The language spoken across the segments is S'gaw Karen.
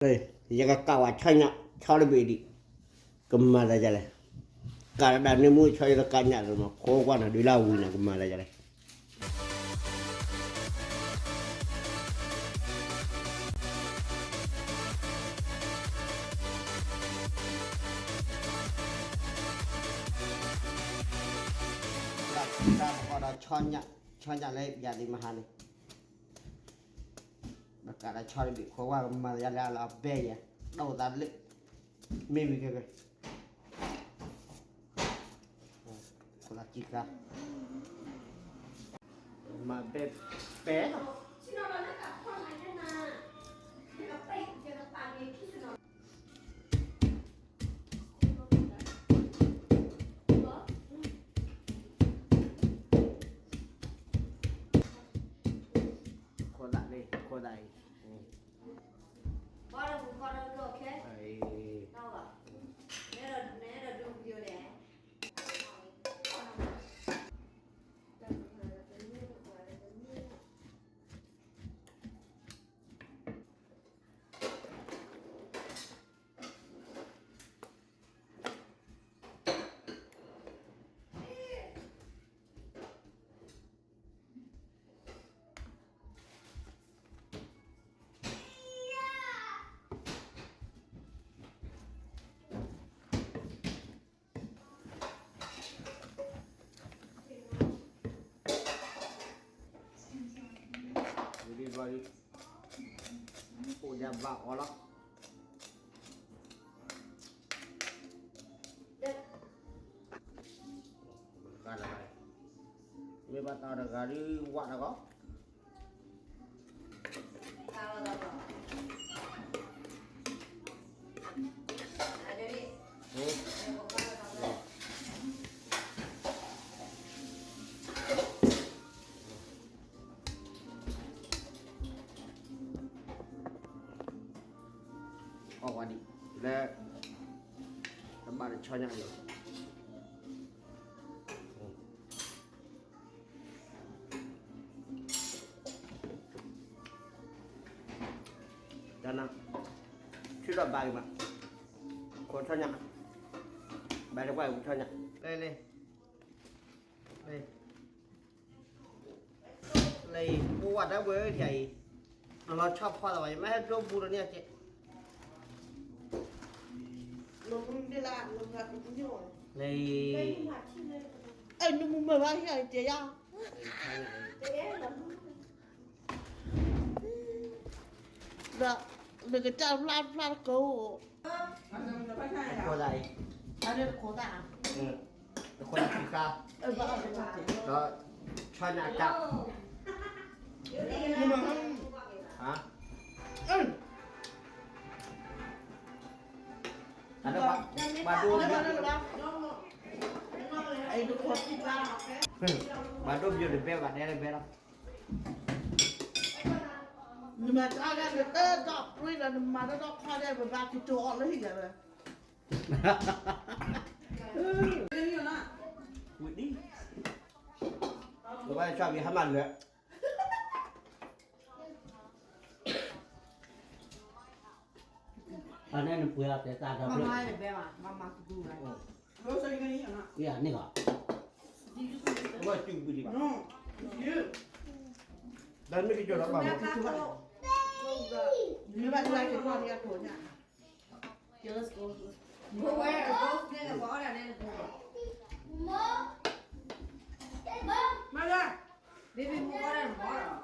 ယကကးဝဲဆီညၣ် ဆီတဘ့ၣ်ဒံး, ကမၤသးဒ်လဲၣ်, ကးတဒၣ်န့ၣ်မ့ၢ်ဆီယတကးညၣ်လီၤမး ခိးကွၢ်နၤဒုးလၢအဝံၤန့ၣ် ကမၤသးဒ်လဲၣ်. တၢ်ပကီၢ်ဒီး ဆီညၣ်လၢယၤဒံးမဟါန့ၣ်, ဘၣ်ကးဒီးဆီတဘ့ၣ်ခိးကွၢ် ကမၤသးဒ်လဲၣ် အလီၤဘဲယၤ ဒိၣ်သးလၢ မ့ၢ်ဝံၤကဲကဲ ခိးသးကံၢ်ခါ မၤဘဲပဲ ခိးသးန့ၣ် ခိးသးအံၤ ဝံၤဒ်ဘျီဒ် အိၣ်ဒၣ်ဘၣ်အီၤလီၤ. မ့ၢ်ဘၣ်တၢ်တဂၤဒ်ဝၣ်တဂီၢ် အီၣ်ဝဲဒံး လၢ တဘၣ်တဆီညၣ်လီၤ. တၢ်နၤ ဆူၣ်ထီၣ်ဘါအံၤမး ခိးဆီညၣ် ဘါတကွၢ်အံၤဆီညၣ် လၢလၢ လၢ လၢအံၤ ပဝဲတၢ်ဝဲထံအံၤ နလီၤဆီဖီသးဘၣ် ယမ့ၢ်ဟဲဒိဘူးလီၤန့ၣ်ကဲ လၢအံၤ အဲ နမူမ့ၢ်ဘၣ်ဟံၣ်အံၤတဲယၤ ဒီး နကတၢ်ဖျါဖျါတကိး တခိးသးအံၤ တခိးသးခံခါ ဒီး ဆီညၣ်ကး ဟါ တၢ်ဒိၣ်ဘၣ်ဒိၣ် ဘၣ်ဒိၣ်ပယိၤတဘဲဘၣ် နဲတဘဲလီၤ နမၤတၢ်ဂၤနတၢ်ဒီးပြံဒီး နမၤတၢ်ဒီးခီဒဲး ပဘၣ်ကတိၤအီၤလၢဟံၣ်လီၤ ဝံၤဒ် ပဘၣ်ဆီဘံဟါမၢ်လၢ အန့ၣ်နပှ့ၤအီၤတဲတၢ်ဒီး မမါတဘဲဘၣ် မမါကဒူဘၣ် ယၤန့ၣ်ဘၣ် ဘၣ်ကၠူဘုဒံးဘၣ် တၢ်မ့ၢ်ကကၠီလီၤဘၣ်မး မ့ၢ်ဘၣ်တၢ်ကၠီ မ့ၢ်ဘၣ်တၢ်ကၠီန့ၣ်အထိၣ်ညါ Go where? Go there. Go there. Mother, baby, move on tomorrow.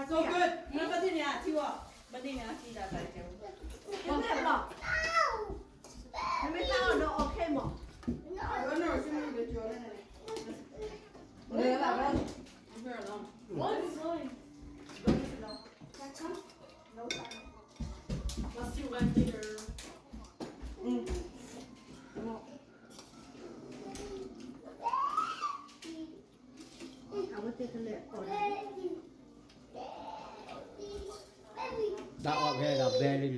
So good. မ့ၢ်ဘၣ်သ့ၣ်ညါအထံဝဲ ဘၣ်သ့ၣ်ညါအထံတၢ်တၢ်ကဲ မ့ၢ်ဘၣ် မ့ၢ်ဘၣ် okay မး မ့ၢ်ဘၣ် What is going? I'll see you guys later. တၢ်အီၣ်ဖဲဒီးဘဲလံလဲၣ်